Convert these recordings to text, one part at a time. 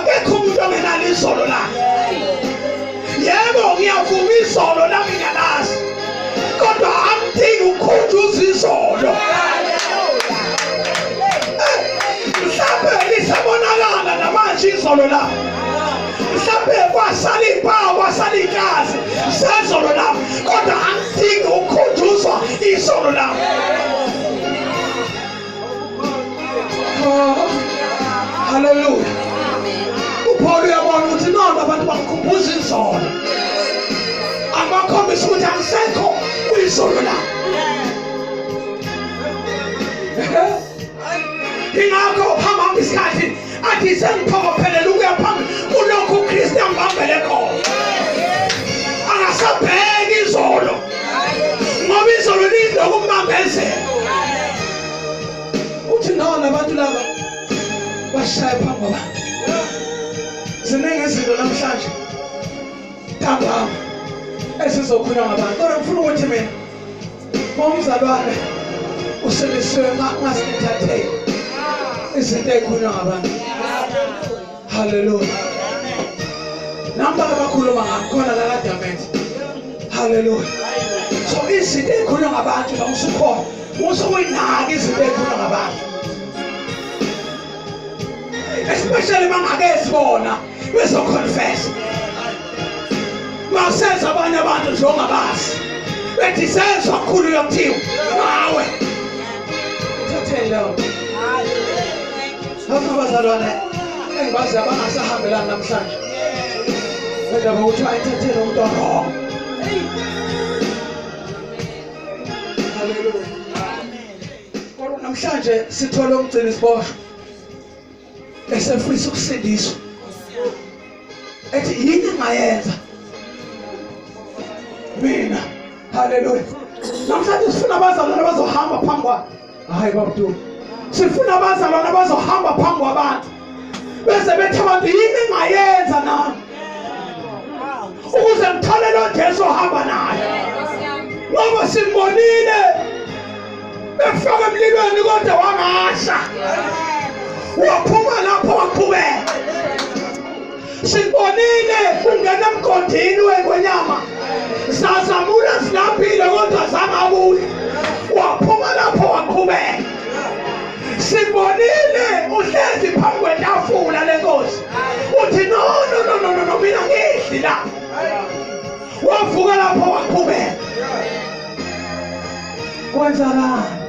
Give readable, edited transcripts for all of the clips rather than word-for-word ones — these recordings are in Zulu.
Akekho umuntu ongenalo izolo lakhe. Yebo, ngiyavuma izolo lami ngiyalazi, kodwa angidingi ukukhunjuza izolo. Mhlawumbe lisabonakala namanje izolo lami, mhlawumbe kwasala impawu, kwasala ikazi sezolo lami, kodwa angidingi ukukhunjuzwa izolo lami. Oh, haleluya. UPaul uyabona ukuthi noma abantu bamkhumbuza izolo, abakhombisa ukuthi angisekho kwizolo lami. Ingakho hamba hamba isikhathi athi sengiphokophelele ukuya phambili kulokhu uKristu angibambele khona. Angasabheki izolo ngoba izolo lidla ukumbambezela. Uthi nona abantu laba bashaya phambi kwabantu. Ziningi izinto namhlanje ntambama esizokhuluma ngabantu, kodwa ngifuna ukuthi mina umzalwane usindisiwe ungazi-entertain izinto ey'khulunywa ngabantu. Haleluya. Nami bake bakhuluma ngakhona la kadamende. Haleluya. So izinto ey'khulunywa ngabantu noma usukhona usukuyinaka izinto ey'khulunywa ngabantu, especially bangakezi bona bezoconfess. Maseza abanye abantu nje ongabazi bethi sezwa kukhulunywa kuthiwa ngawe. Thatheni leyo nto. Abazalwane engibazi abangasahambelani namhlanje ngendaba ukuthi ayithathele umuntu orong. Haleluya. Kodwa namhlanje sithole umgcini siboshwa esefisa ukusindiswa, ethi yini engayenza mina. Haleluya. Namhlanje sifuna abazalwane abazohamba phambi kwa, hayi babudulu, sifuna abazalwane abazohamba phambi kwabantu bese bethi abantu yini engayenza nami ukuze ngithole lo Jesu ohamba naye, ngoba simbonile befaka emlilweni kodwa wangasha, waphuma lapho waqhubeka. Sibonile ungena emgodini wengonyama, zazamula zilambile kodwa zangabuya, waphuma lapho waqhubeka. Sibonile uhlezi phambi kwetafula lenkosi, uthi no no no no no no, mina ngidli la, wavuka lapho waqhubeka. Kwenzakani?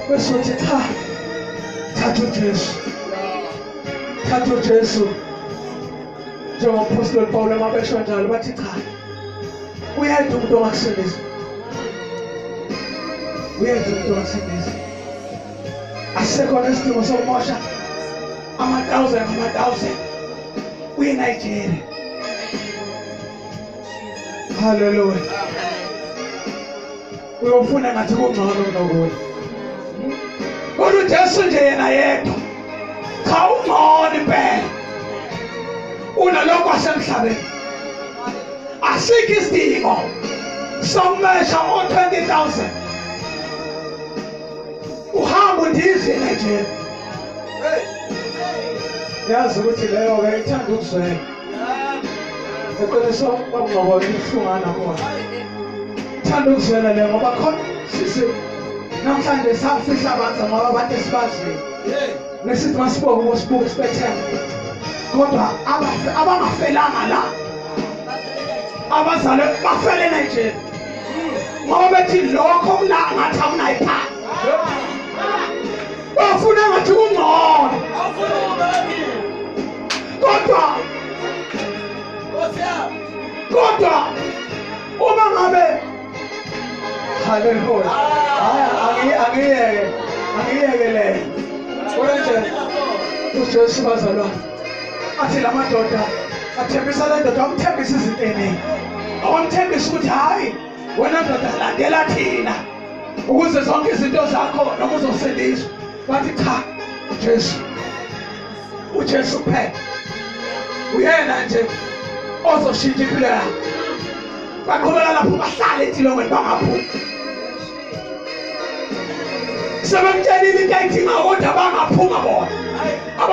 Bese uthi cha, thatha uJesu, thatha uJesu. Njengomphostoli Paul mabesho njalo bathi cha, uyedwa umuntu ongakusindisa, uyedwa umuntu ongakusindisa. Asisekhona isidingo sokumosha ama-thousand ama-thousand uye Nigeria. Haleluya. Uyofuna ngathi kungcono kunokuya, kodwa uJesu nje yena yedwa cha ungcono impela unalokho asemhlabeni. Asikho isidingo sokumesha o-20,000 uhamba undize eNigeria. Yazi ukuthi leyo-ke ithanda ukuzwela eqiniso kwakungcobo ibuhlungana khona, ithanda ukuzwela leyo ngoba khona sisi namhlanje safihla abantu ngoba abantu esibaziyo nesithi masibuke ngosibuke sibethembe, kodwa abangafelanga la abazalwe bafele Nigeria ngoba bethi lokho kula ngathi akunayiphana, bafuna ngathi kungcono, kodwa uma ngabe, haleluya, hayi, angiyeke, angiyeke leyo. Kodwa nje uJesu bazalwane athi la madoda athembisa le ndoda, amthembisa izinto eningi, awamthembisa ukuthi hayi wena ndoda landela thina ukuze zonke izinto zakho noma uzosindiswa. Bathi cha, Jesu, uJesu kuphela uyena nje ozoshintsha impilo yakho. Baqhubeka lapho bahlale etilongweni bangaphumi. Sebemtshelile into ayidingayo kodwa bangaphuma bona.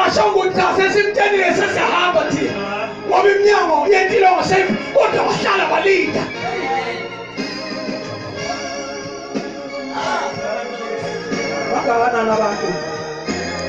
Akasho ukuthi cha sesimtshenile sesiyahamba thina ngoba iminyango yentilongo safe, kodwa wahlala walinda. Bangakanani abantu